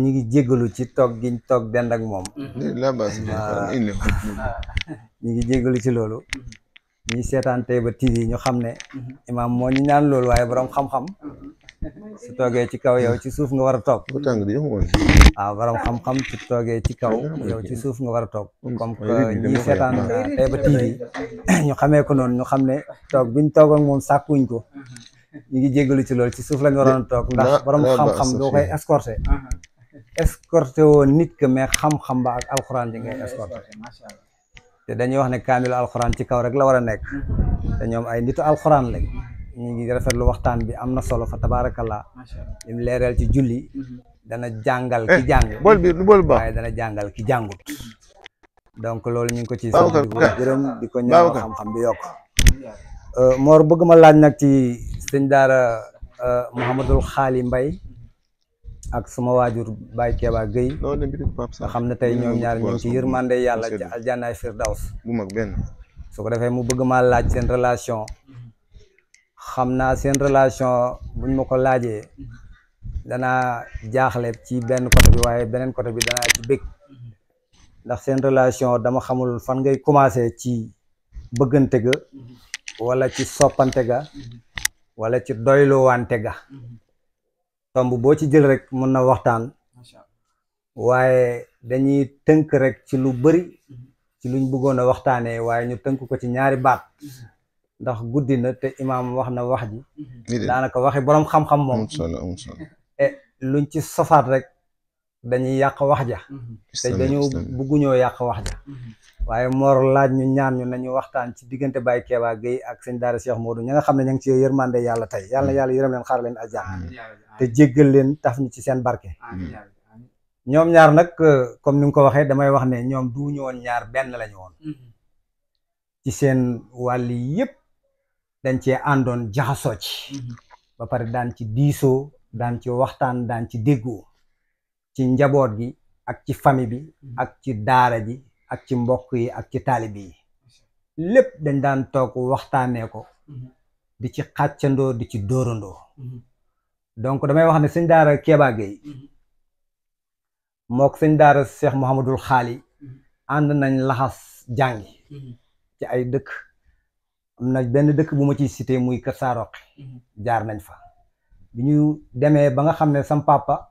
ñi ngi jéggalu ci toog giñ toog dend ak moom. ñi ngi jéggalu ci loolu. ñi seetaan Tayba TV ñu xam ne imaam moo ñu ñaan loolu waaye borom xam-xam su toogee ci kaw yow ci suuf nga war a toog. waaw borom xam-xam su toogee ci kaw yow ci suuf nga war a toog. comme que ñi seetaan Tayba TV ñu xamee ko noonu ñu xam ne toog biñ toog ak moom sàkkuñ ko. ñu ngi jéggalu ci loolu ci suuf lañ waroon a toog ndax borom xam-xam doo koy escorté woo nit que mais xam-xam ba ak alxuraan ji ngay escorté te dañuy wax ne kaamilu alxuraan ci kaw rek la war a nekk te ñoom ay nitu alxuraan lañ ñu ngi rafetlu waxtaan bi am na solo fa tabaarakallah lim leeral ci julli dana jàngal ki jàng waaye dana jàngal ki jàngut donc loolu ñu ngi ko ci sant di ko gërëm di ko ñaan xam-xam bi yokk Mor bëgg ma laaj nag ci sëñ daara Mouhamadul Xaali Mbay ak suma waajur Baye Keba Gueye nga xam ne tey ñoom ñaar ñu ngi ci yërmande yàlla ci aljannaay firdaws su ko defee mu bëgg maa laaj seen relation xam naa seen relation buñ ma ko laajee danaa jaaxle ci benn côté bi waaye beneen côté bi danaa ci bëgg ndax seen relation dama xamul fan ngay commencé ci bëggante ga wala ci soppante ga wala ci doyluwante ga tomb boo ci jël rek mën na waxtaan waaye dañuy tënk rek ci lu bari ci luñ bëggoon a waxtaanee waaye ñu tënk ko ci ñaari baat ndax guddi na te imaam wax na wax ji daanaka waxi boroom xam-xam moom luñ ci sofaat rek dañuy yàq wax ja te dañu bëgguñoo yàq wax ja waaye Mor laaj ñu ñaan ñu nañu waxtaan ci diggante Baye Keba Gueye ak sëñ daara Cheikh Modou ña nga xam ne ña ngi ci yërmande yàlla tey yàlla na yàlla yërëm leen xaar leen àjjana te jéggal leen taf ñu ci seen barke ñoom ñaar nag comme ni nga ko waxee damay wax ne ñoom du ñu woon ñaar benn lañu woon ci seen wàll yëpp dañ cee àndoon jaxasoo ci ba pare daan ci diisoo daan ci waxtaan daan ci déggoo ci njaboot gi ak ci famille bi ak ci daara ji ak ci mbokk yi ak ci taalibe yi lépp dañ daan toog waxtaanee ko di ci xàccandoo di ci dóorandoo donc damay wax ne sëñ daara Keba Gueye mook sëñ daara Cheikh Mouhamadul Xaali ànd nañ laxas jàngi ci ay dëkk am na benn dëkk bu ma ciy cité muy Kër Saaroqi jaar nañ fa bi ñu demee ba nga xam ne sam papa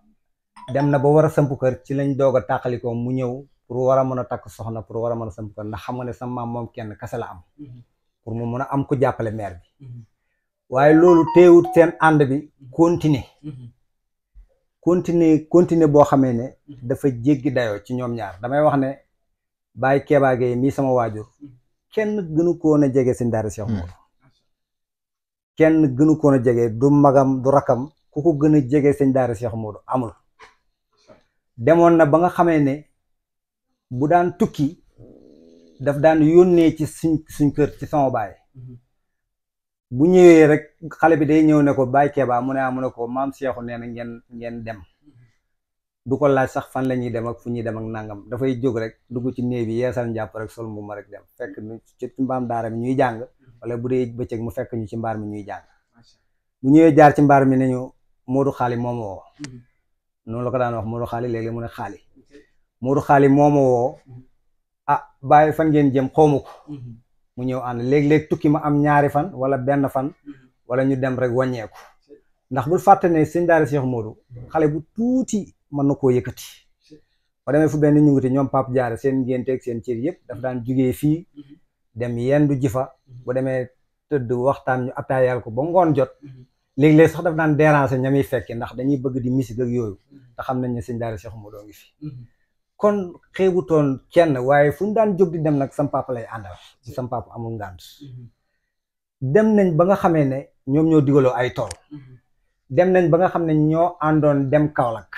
dem na ba war a samp kër ci lañ doog a tàqalikoo mu ñëw pour war a mën a takk soxna pour war a mën a samp kër ndax xam nga ne sa maam moom kenn kese la am pour mu mën a am ku jàppale mère bi waaye loolu teewut seen ànd bi continuer boo xamee ne dafa jéggi dayoo ci ñoom ñaar damay wax ne Baye Keba Gueye mii sama waajur kenn gënu koon a jege sëñ daara Cheikh Modou kenn gënu koon a jege du magam du rakam ku ko gën a jege sëñ daara Cheikh Modou amul demoon na ba nga xamee ne bu daan tukki daf daan yónnee ci suñ kër ci sama baay bu ñëwee rek xale bi day ñëw ne ko Baye Keba mu ne ko maam Cheikhu nee na ngeen dem du ko laaj sax fan la ñuy dem ak fu ñuy dem ak nangam dafay jóg rek dugg ci néeg bi yeesal njàpp rek sol mbubb ma rek dem fekk ci mbaam daara mi ñuy jàng wala bu dee bëccëg mu fekk ñu ci mbaar mi ñuy jàng bu ñëwee jaar ci mbaar mi ne ñu Modou Xaali moo ma woo noonu la ko daan wax Modou Xaali léegi mu ne Xaali Modou Xaali moo ma woo ah Baye fan ngeen jëm xawma ko mu ñëw ànd léeg-léeg tukki ma am ñaari fan wala benn fan wala ñu dem rek wàññeeku ndax bul fàtte ne sëñ daara Cheikh Modou xale bu tuuti mën na koo yëkkati ba demee fu benn ñu ngi te ñoom Pape Diarra seen ngénteeg seen cër yëpp daf daan jugee fii dem yendu ji fa bu demee tëdd waxtaan ñu attaayal ko ba ngoon jot léeg-léeg sax daf daan déranger ña muy fekke ndax dañuy bëgg di musique ak yooyu te xam nañ ne sëñ daara Cheikh Modou ngi fi kon xeebutoon kenn waaye fu ñu daan jóg di dem nag sam papa lay àndal ci sam papa amul ngànt dem nañ ba nga xamee ne ñoom ñoo digaloo ay tool dem nañ ba nga xam ne ñoo àndoon dem Kaolack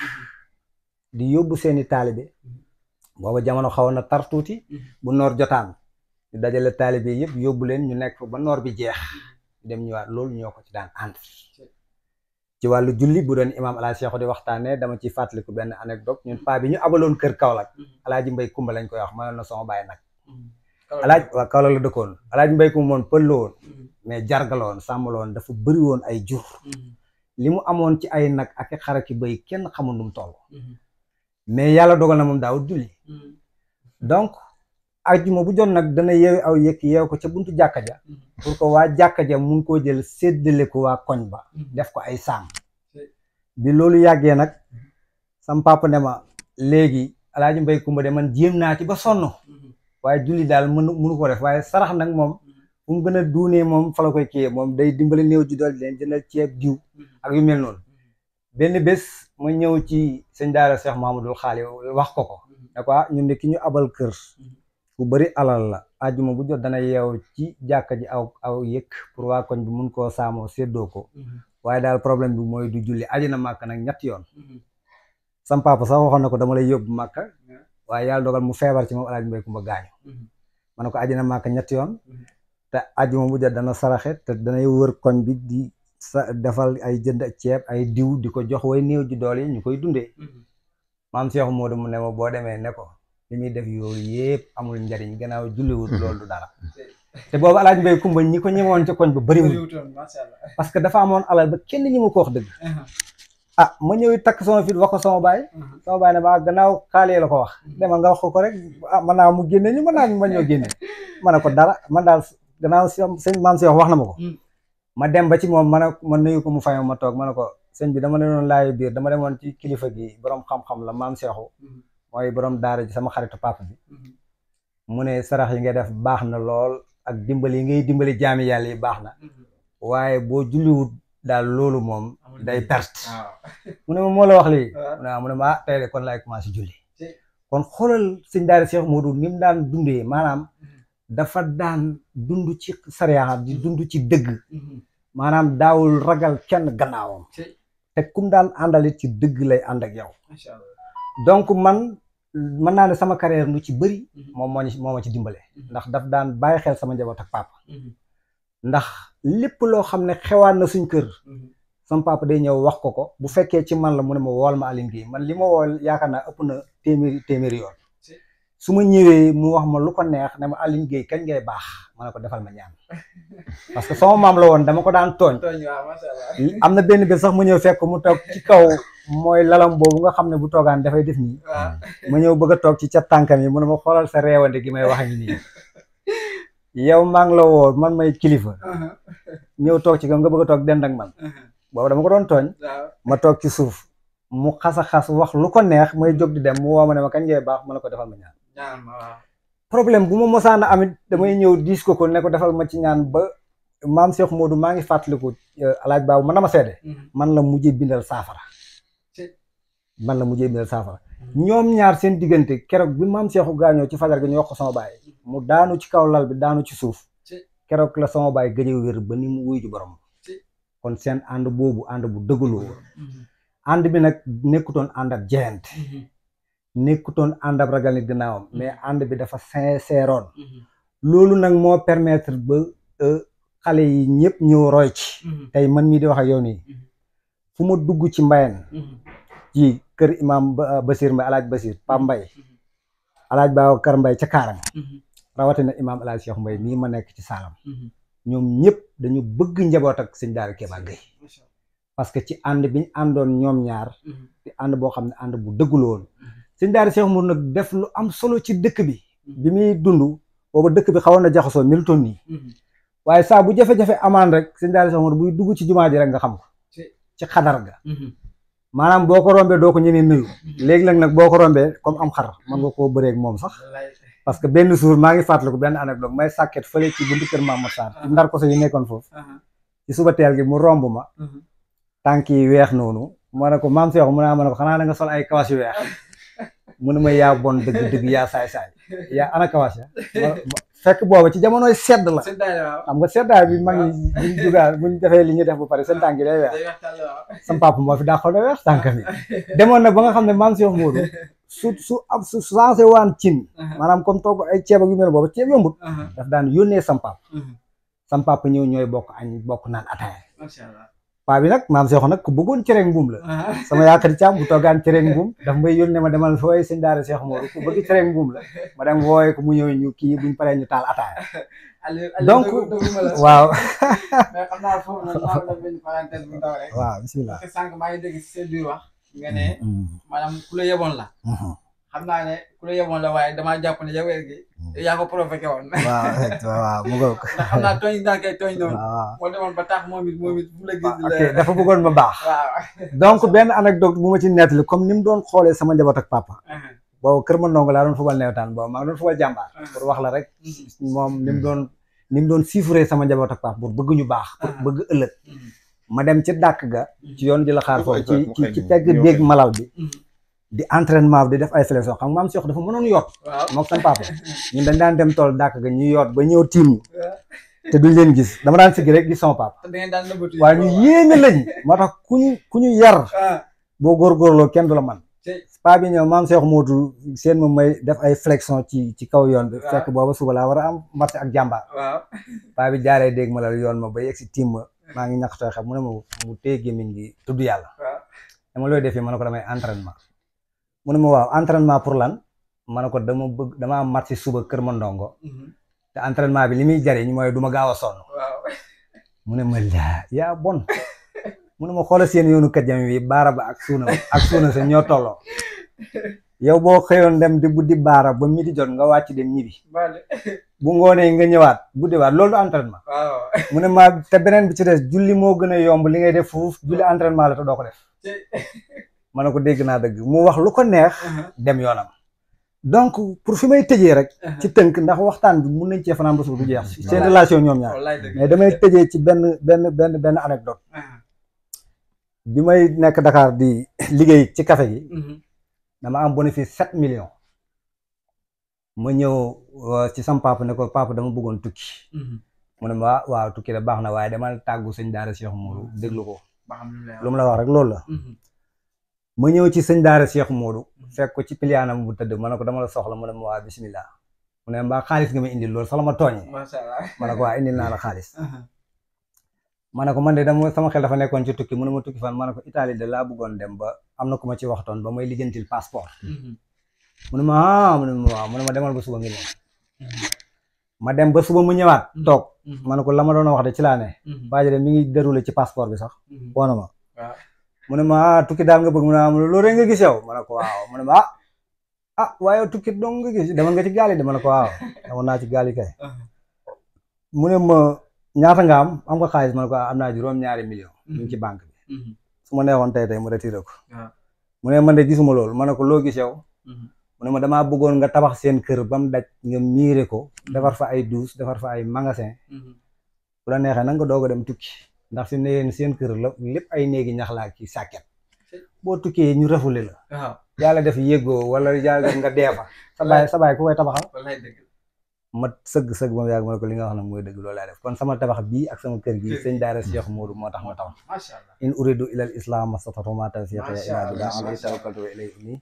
di yóbbu seeni taalibe booba jamono xaw na tar tuuti bu noor jotaan ñu dajale taalibe yëpp yóbbu leen ñu nekk fa ba noor bi jeex dem ñëwaat loolu ñoo ko ci daan ànd ci wàllu julli bu doon imaam Alaaji Cheikh di waxtaanee dama ci fàttaliku benn anecdote ñun paa bi ñu abaloon kër Kaolack Alaaji Mbay Kumba lañ koy wax mayoon na sama baay nag waa Kaolack la dëkkoon Alaaji Mbay Kumba moon pël la woon mais jarga la woon sàmm la woon dafa bëri woon ay jur li mu amoon ci ay nag ak xaraki bëy kenn xamul nu mu toll mais yàlla dogal na moom daawul julli donc ajjuma bu jot nag dana yeewi aw yëkk yeew ko ca buntu jàkka ja pour que waa jàkka ja mun koo jël séddale ko waa koñ ba def ko ay saam bi loolu yàggee nag sam papa ne ma léegi Alaaji Mbay Kumba de man jéem naa ci ba sonn waaye julli daal mënu ko def waaye sarax nag moom fu mu gën a duunee moom fa la koy kiyee moom day dimbali néew ji dool leen jëndal ceeb diw ak yu mel noonu benn bés ma ñëw ci sëñ daara Cheikh Mahamadul Xaali wax ko ne ko ñun de ki ñu abal kër ku bari alal la ajjuma bu jot dana yeew ci jàkka ji aw yëkk pour waa koñ bi mun koo saamoo séddoo ko waaye daal problème bi mooy du julli aji na màkk nag ñetti yoon sam papa sax waxoon na ko dama lay yóbbu màkka waaye yàlla dogal mu feebar ci moom Alaaji Mbay Kumba gaañu ma ne ko aji na màkk ñetti yoon te ajjuma bu jot dana saraxe te danay wër koñ bi di defal ay jënd ceeb ay diw di ko jox way néew ji dool yi ñu koy dundee maam Cheikh Modou mu ne ma boo demee ne ko li muy def yooyu yëpp amul njariñ gannaaw julliwut loolu du dara te boobu Alaaji Mbay Kumba ñi ko ñemewoon ci koñ ba bëriwul parce que dafa amoon alal ba kenn ñi mu ko wax dëgg ma ñëw takk sama fit wax ko sama baay ne ma gannaaw xaalee la ko wax demal nga wax ko rek man naa mu génne ñu mën naa ma ñoo génne ma ne ko dara man daal gannaaw sëñ maam Cheikh wax na ma ko ma dem ba ci moom ma nuyu ko mu fay ma toog ma ne ko sëñ bi dama doon laayu biir dama demoon ci kilifa gi borom xam-xam la maam Cheikhu mooy borom daara ji sama xaritu papa bi mu ne sarax yi ngay def baax na lool ak dimbali yi ngay dimbali jaami yàlla yi baax na waaye boo julliwut daal loolu moom day perte mu ne ma moo la wax lii mu ne ma tey de kon laay commencé julli kon xoolal sëñ daara Cheikh Modou ni mu daan dundee maanaam dafa daan dund ci sariya di dund ci dëgg maanaam daawul ragal kenn gannaawam te kum daan àndalit ci dëgg lay ànd ak yow donc man mën naa ne sama carrière lu ci bëri moo ma ci dimbale ndax daf daan bàyyi xel sama njaboot ak papa ndax lépp loo xam ne xewaan na suñ kër sama papa day ñëw wax ko bu fekkee ci man la mu ne ma wool ma Aline Gueye man li ma wool yaakaar naa ëpp na téeméeri yoon su ma ñëwee mu wax ma lu ko neex ne ma Aline Gueye kañ ngay baax ma ne ko defal ma ñaan parce que sama maam la woon dama ko daan tooñ am na benn bés sax ma ñëw fekk mu toog ci kaw mooy lalam boobu nga xam ne bu toogaan dafay def nii ma ñëw bëgg a toog ci ca tànkam yi mu ne ma xoolal sa reewande gi may wax ak nii yow maa ngi la woo man may kilifa ñëw toog ci kaw nga bëgg a toog dend ak man boobu dama ko doon tooñ ma toog ci suuf mu xas a xas wax lu ko neex may jóg di dem mu woo ma ne ma kañ ngay baax ma ne ko defal ma ñaan problème bu ma mosaan a amit damay ñëw diis ko ne ko defal ma ci ñaan ba maam Cheikh Modou maa ngi fàttaliku alaaj baabu man na ma seede man la mujjee bindal saafara ñoom ñaar seen diggante keroog bi maam Cheikhu gaañoo ci fajar gi ñu wax ko sama baay mu daanu ci kaw lal bi daanu ci suuf keroog la sama baay gëj a wér ba ni mu wuyu ji borom kon seen ànd boobu ànd bu dëggaloo ànd bi nag nekkutoon ànd ak jeyante nekkutoon ànd ak ragal nit gannaawam mais ànd bi dafa sincèreoon loolu nag moo permettre ba xale yi ñëpp ñëw roy ci tey man mii di wax ak yow nii fu ma dugg ci mbayen ci kër imam Basir Mbay alaaj Basir Pam Mbay alaaj Babacar Mbay ca Kaarang rawatina imam alaaj Cheikh Mbay mii ma nekk ci Saalam ñoom ñëpp dañu bëgg njaboot ak sëñ Daara Kéba Gueye parce que ci ànd biñ àndoon ñoom ñaar di ànd boo xam ne ànd bu dëggula woon sëñ Daara Cheikh Mour nag def lu am solo ci dëkk bi bi muy dund booba dëkk bi xawoon na jaxasoo melutoon nii waaye saa bu jafe-jafe amaan rek sëñ Daara Cheikh Mour buy dugg ci jumaa ji rek nga xam ko ci xadar ga maanaam boo ko rombee doo ko ñemee nuyu léegi nag boo ko rombee comme am xar mën nga koo bëreeg moom sax parce que benn jour maa ngi fàttaliku benn anecdote may sàkket fële ci buntu kër Mamadou Sarr ci ndar ko so yu nekkoon foofu ci suba teel gi mu romb ma tànk yi weex noonu ma ne ko maam Cheikh mu ne ma ne ko xanaa da nga sol ay kawas yu weex mu ne ma yaa bon dëgg yaa saay-saay yaa ana kawas ya fekk booba ci jamonoy sedd la xam nga seddaay bi mag ñi buñ jugaa buñ defee li ñuy def ba pare seen tànk yi day weex sam papa moo fi daa xool day weex tànk bi demoon na ba nga xam ne maam Cheikh Modou su changé waan cin maanaam comme toog ay ceeb ak yu mel booba ceeb yombut daf daan yónnee sam papa ñëw ñooy bokk añ bokk naan ataaya paa bi nag maam Cheikh nag ku bëggoon cereeg mbuum la sama yaakaar caam bu toogaan cereeg mbuum daf may yónnee ma demal fooy sëñ Daara Cheikh Modou ku bëgg cereeg mbuum la ma dem wooye ko mu ñëw ñu kii buñ paree ñu taal ataaya donc waaw mais xam naa foofu nag maa ngi def benn parenthèse bu ndaw rek waaw bismillah sànq maa ngi dégg si seen biir wax nga ne maanaam ku la yeboon la xam naa ne ku la yeboon la waaye damaa jàpp ne yow gi yaa ko provoqué woon waaw waaw mu ngoog ndax xam naa tooñ naa koy tooñ noonu moo demoon ba tax moom it fu la gis ok dafa bëggoon ma baax waaw donc benn anecdote bu ma ci nettali comme ni mu doon xoolee sama njaboot ak papa boobu Kër Mandongo laa doon fubal newetaan boobu maa ngi doon fubal jàmbaar pour wax la rek moom ni mu doon siifuree sama njaboot ak papa pour bëgg ñu baax pour bëgg ëllëg ma dem ci dàkk ga ci yoon di la xaar foofu ci pegg déeg malal bi di entraînement bi di def ay flexion xam nga maam Cheikh dafa mënoon yoot mook sama papa ñun dañ daan dem tool dàkk ga ñu yoot ba ñëw tiim ñu te duñ leen gis dama daan siggi rek gis sama papa waaye ñu yéeme lañ moo tax ku ñu yar boo góorgóorloo kenn du la man paa bi ñëw maam Cheikh Modou seen moom may def ay flexion ci kaw yoon bi fekk booba suba laa war a am marché ak jàmbaar paa bi jaaree dégg ma la yoon ma ba yegg si tiim ma maa ngi ñàkk tooy xam mu ne ma mu téye gémmiñ gi tudd yàlla dama looy defee ma ne ko damay entraînement mu ne ma waaw entraînement pour lan ma ne ko dama am match suba Kër Mandongo te entraînement bi li muy jariñ mooy du ma gaaw a sonn mu ne ma laa yaa bon mu ne ma xoolal seen yoonu kajjam wi baara ba ak suuna sa ñoo tolloo yow boo xëyoon dem di buddi baara ba midi jot nga wàcc dem ñibi bu ngoonee nga ñëwaat buddiwaat loolu du entraînement mu ne ma te beneen bi ci des julli moo gën a yomb li ngay def foofu julli entraînement la te doo ko def ma ne ko dégg naa dëgg mu wax lu ko neex dem yoonam donc pour fi may tëjee rek ci tënk ndax waxtaan bi mun nañ cee fanaan ba suba du jeex seen relation ñoom ñaar mais damay tëjee ci benn anecdote bi may nekk Dakar di liggéey ci café gi dama am bénéfice 7 millions ma ñëw ci sam papa ne ko papa dama bëggoon tukki mu ne ma waaw tukki da baax na waaye dama tàggu sëñ daara Cheikh Modou déglu ko lu mu la wax rek loolu la ma ñëw ci sëñ daara Cheikh Modou fekk ko ci piliyaanam bu tëdd ma ne ko dama la soxla mu ne ma waa bismillah mu ne mbaa xaalis nga ma indil loolu sax la ma tooñee ma ne ko waa indil naa la xaalis ma ne ko man de dama sama xel dafa nekkoon ci tukki mu ne ma tukki fan ma ne ko Italie de laa bëggoon dem ba am na ku ma ci waxtoon ba may lijjantil passeport mu ne ma mu ne ma waaw mu ne ma demal ba suba nga ñëw ma dem ba suba mu ñëwaat toog ma ne ko la ma doon wax de ci laa ne waaye de mi ngi déroulé ci passeport bi sax woona ma mu ne ma tukki daal nga bëgg mu ne ma loolu rek nga gis yow ma ne ko waaw mu ne ma waaye tukki dong nga gis demal nga ci gaal yi de ma ne ko waaw demoon naa ci gaal yi kay mu ne ma ñaata nga am nga xaalis ma ne ko am naa juróom-ñaari million ñu ngi ci banque bi su ma neexoon tey mu retiré ko mu ne man de gisuma loolu ma ne ko loo gis yow mu ne ma damaa bëggoon nga tabax seen kër ba mu daj nga miire ko defar fa ay douche defar fa ay magasin bu la neexee nag nga doog a dem tukki ndax fi mu ne yéen seen kër la lépp ay néegi ñax laa ki sàkket boo tukkee ñu refule la yàlla def yéegoo wala yàlla def nga dee fa sa baay ku koy tabaxal ma sëgg ba mu yàgg ma ne ko li nga wax nag mooy dëgg loolu laa def kon sama tabax bii ak sama kër gi sëñ daara Cheikh Modou moo tax ma tabax in uridu ilal islam mastata'tu ma tawfiqi illa billah alayhi tawakkaltu wa ilayhi unib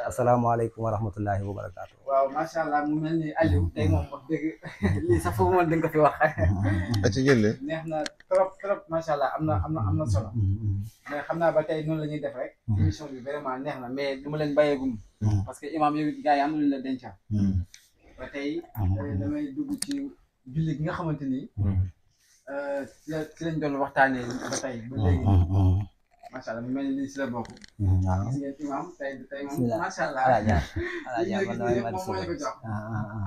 asalaamaaleykum wa rahmatullahi wa barakatuh waaw macha allah mu mel ni Aliou tey moom wax dëgg lii sax foofu moom da nga ko fi wax ci jëlle neex na trop macha allah am na solo mais xam naa ba tey noonu la ñuy def rek émission bi vraiment neex na mais du ma leen bàyyeegum parce que imam yow gars yi am na lu la denca ba tey damay dugg ci julli gi nga xamante ni ci lañ doon waxtaanee ba tey ba léegi macha allah mu mel ni lii si la bokk gis ngeen imam tey moom macha allah lii moom moo ñu ko jox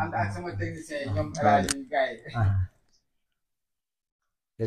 ànd ak sama technicien yi ñoom rajo yi gars yi